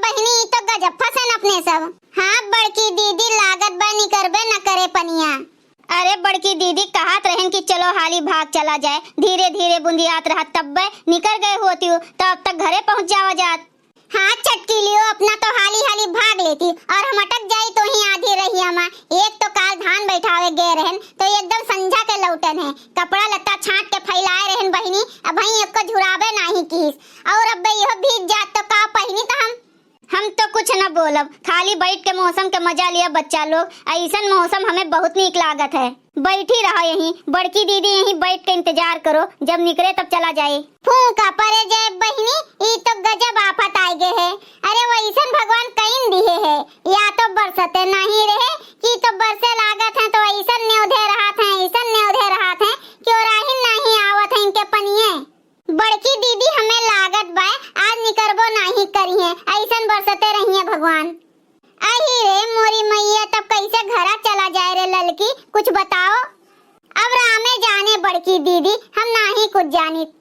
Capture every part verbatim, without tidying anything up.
बहिनी, ई तो गजब फंसन अपने सब। हाँ बड़की दीदी, लागत बा निकरबे न करे पनिया। अरे बड़की दीदी, कहत रहन कि चलो हाली भाग चला जाए, धीरे धीरे बुंदियात रहत, तब्बे निकर गए होतिउ, तो अब तक घरे पहुँच जावा जात। हाँ चटकीलियो, अपना तो हाली हाली भाग लेती और हम अटक जाई तो ही आधी रहिया मा। एक तो काल धान बैठावे गए रहन तो एकदम संझा के लौटन है, कपड़ा लत्ता छांट के फैलाए रहन बहिनी, अबहीं एको झुराबे नाही किहिस। और अब यह भीग जात तो का पहिनी तो हम हम तो कुछ न बोलब, खाली बैठ के मौसम के मजा लिया बच्चा लोग। अइसन मौसम हमें बहुत नीक लागत है। बैठी रहा यहीं, बड़की दीदी यहीं बैठ के इंतजार करो, जब निकरे तब चला जाए। फूंका परे जाए बहिनी, ई तो गजब आफत आइ गए है। अरे वइसन भगवान कइन दिहे है, या तो बरसते नाही रहे कि तो बरसे लागत है तो अइसन नेवधे रहत है, अइसन नेवधे रहत है कि ओराहिन नाही आवत है इनके पनिये। बड़की दीदी, हमें लागत बाय, आज निकरबो नाही करिहें, अइसन बरसते रहिहें भगवान। अही रे मोरी मैया, तब कैसे घरा चला जाए रे ललकी, कुछ बताओ। अब रामे जाने बड़की दीदी, हम नाही कुछ जानित।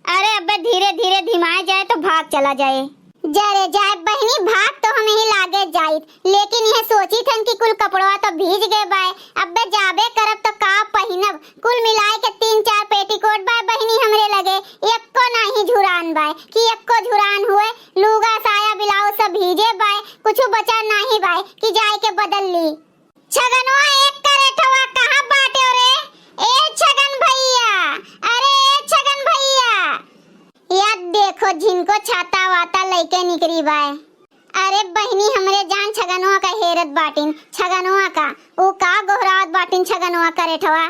अरे अबे धीरे धीरे धिमाए जाए तो भाग चला जाए। जरे जाए बहिनी, भाग तो हम ही लागे जाइत, लेकिन यह सोचित हन कि कुल कपड़वा तो भीज गए बाय, अबे जाबे करब तो का पहिनब? कुल मिलाए के तीन चार पेटीकोट बाय बहिनी हमरे लगे, एक्को नाही झुरान बाय कि एक्को झुरान हुए, लूगा साया ब्लाउज सब भीजे बाय, कुछ बचा नाही बाय कि जाए के बदल ली। छगनवा एक करेठवा कहाँ बाटे रे? ए छगन भैया, अरे ए छगन भैया, या देखो झिनको छाता वाता लइके निकरी बाय। अरे बहिनी हमरे जान छगनवा का हेरत बाटिन, छगनवा का, ऊ का गोहरावत बाटिन छगनवा करेठवा।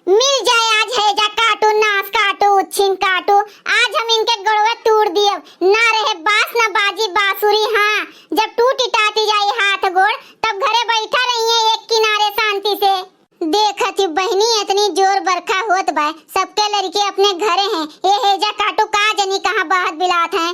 मिल जाए आज हेजा काटू, नास काटू, उच्छिन काटू, आज हम इनके गोड़वे तूड़ दियब। ना रहे बास ना बाजी बांसुरी, हाँ, जब टूटी टाटी जाई हाथ गोड़, तब घरे बैठा रहिए एक किनारे शांति से। देखत ही बहिनी, इतनी जोर बरखा होत बा, सबके लड़के अपने घरे हैं। ये हेजा काटू का जनी कहाँ बहत बिलात हैं।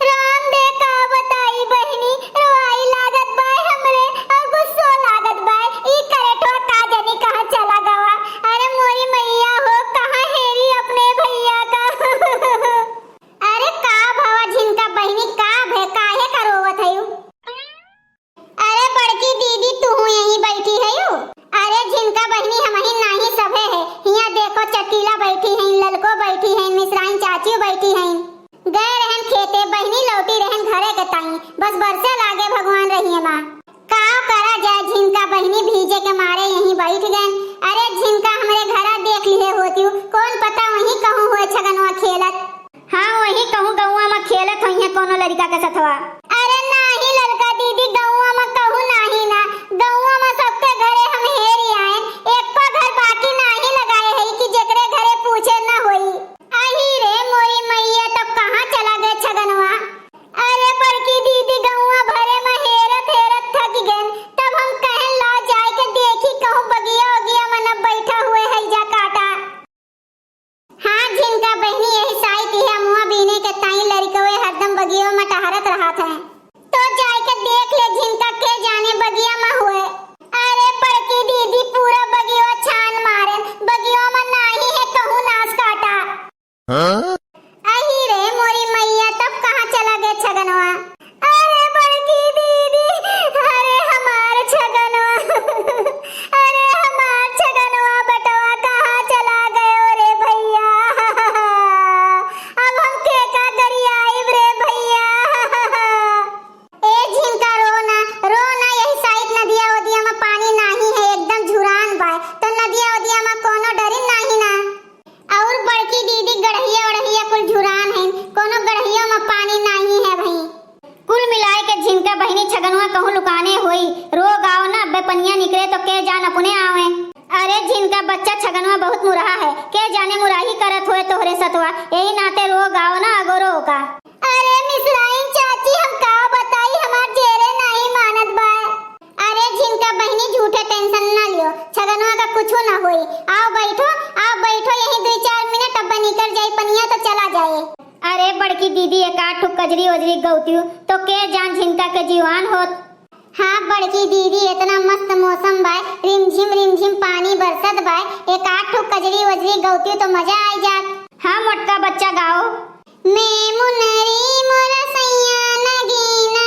राम दे का बताई बहिनी, रोआई लागत बाय हमरे और गुस्सो लागत बाय। ई करेठवा का जनी कहाँ चला गवा। अरे मोरी मैया हो, कहाँ हेरी अपने भैया का। अरे का भवा झिनका बहिनी, का भे, काहे का रोवत हयू? अरे बड़की दीदी, तू यहीं बैठी हयू? अरे झिनका बहिनी, हमही नाही सभे है। हियाँ देखो, चटीला बैठी हैं, ललको बैठी हैं, मिसराइन चाचियो बैठी हैं। गए रहन खेते, बहिनी लौटी रहन घरे के ताई, बस बरसे लागे भगवान रहिए माँ। का करा जाए, झिनका बहिनी भीजे के मारे यहीं बैठ गए। अरे झिनका हमरे घरा देख लिहे होतिउ, कौन पता वहीं कहूँ हुए छगनवा खेलत। हाँ, वही कहूँ गौवा में खेलत होइहें कोनो लड़िका के सथवा। अरे नाही ललका दीदी, गौवा में कहूँ नाही ना, गौवा में सबके घरे हम हेरी आएन, एको घर बाकी नाही लगाए है कि जेकरे घरे पूछे न होई। अही रे मोरी मैया, तब कहाँ चला गए छगनवा? अरे बड़की दीदी, गौवा भरे में हेरत हेरत थक गएन, तब हम कहन ला जाए के देखी कहूँ बगिया उगिया में न बैठा हुए है जा काटा। हाँ झिनका बहिनी, यही साइत इहे अमुआ बीने के ताई लड़िकवे हरदम बगियो में टहरत रहत हैं। तो जाए के देख ले झिनका, के जाने बगिया में हुए। अरे बड़की दीदी, पूरा बगियो छान मारे, बगियो में नाही है कहूँ नास काटा। हाँ? अही रे मोरी मैया, तब कहाँ चला गए छगनवा? अरे बड़की दीदी, अरे हमार छगनवा, अरे हमार छगनवा बेटवा कहाँ चला गयो रे भैया? अब हम केका गरियाइब रे भैया? ए झिनका रो ना, रो ना, यही साइड नदिया उदिया में पानी नाही है, एकदम झुरान बाय, तो नदिया उदिया में कोनो डरिन नाही ना। और बड़की दीदी गड़हिया ओड़हिया कुल झुरान हैं, कोनो गड़हियो में पानी नाही है भई। कुल मिलाए के झिनका बहिनी छगनवा कहूँ लुकाने होई, रो गाओ ना, अब्बे पनिया निकरे तो के जान अपने आवे। अरे झिनका बच्चा छगनवा बहुत मुरहा है, के जाने मुराही करत होए तोहरे सतवा, यही नाते रो गाओ ना अगोरो का। अरे मिसराइन चाची, हम का बताई, हमार जेरे नाही मानत बा। अरे झिनका बहिनी, झूठे टेंशन ना लियो, छगनवा का कुछू ना होई। आओ बैठो, आओ बैठो, यही दुई चार मिनट, अब निकर जाई पनिया तो चला जाए। अरे बड़की दीदी, एक आध ठो कजरी ओजरी गौतियो तो के जान झिनका के जीवान होत। हाँ बड़की दीदी, इतना मस्त मौसम बाय, रिमझिम रिमझिम पानी बरसत बाय, एक आध ठो कजरी ओजरी गौतियो तो मजा आई जात। हाँ मोटका बच्चा गाओ। मैं मुनरी मोर सैया, नगीना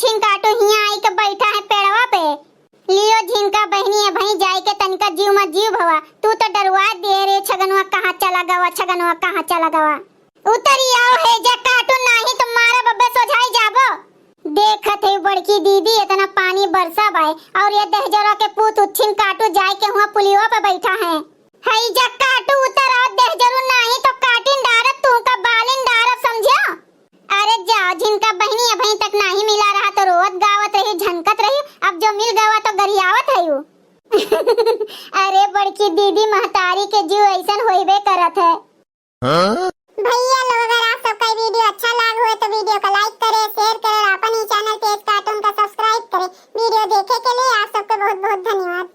उच्छिन काटू हियाँ आई के बैठा है पेड़वा पे। लियो झिनका बहिनी, अबहीं जाई के तनिका जीव मा जीव भवा। तू तो डरवा दिए रे छगनवा, कहाँ चला गवा, छगनवा कहाँ चला गवा। उतरी आओ है जा काटू, नाही तो मारा बब्बे सोझाई जाबो। देखत है बड़की दीदी, इतना पानी बरसा बाय और ये दहजरा के पूत उच्छिन काटू जाए के हुआ पुलियो पे बैठा है। हई जा काटू उतर आओ दहजरू, नाही तो काटिन डारब तू का बालिन डारब, समझियो। अरे जाओ झिनका बहिनी, अबहीं तक नाही मिला रहा तो रोवत गावत रही, झनकत रही, अब जो मिल गवा तो गरियावत है यू। अरे बड़की दीदी, महतारी के जीव ऐसन होइबे करत है। हाँ? भैया लोग, अगर आप सबका ये वीडियो अच्छा लाग हुए तो वीडियो को लाइक करें, शेयर करें और अपन ही चैनल तेज कार्टून का सब्सक्राइब करें। वीडियो देखे के लिए आप सबको बहुत बहुत धन्यवाद।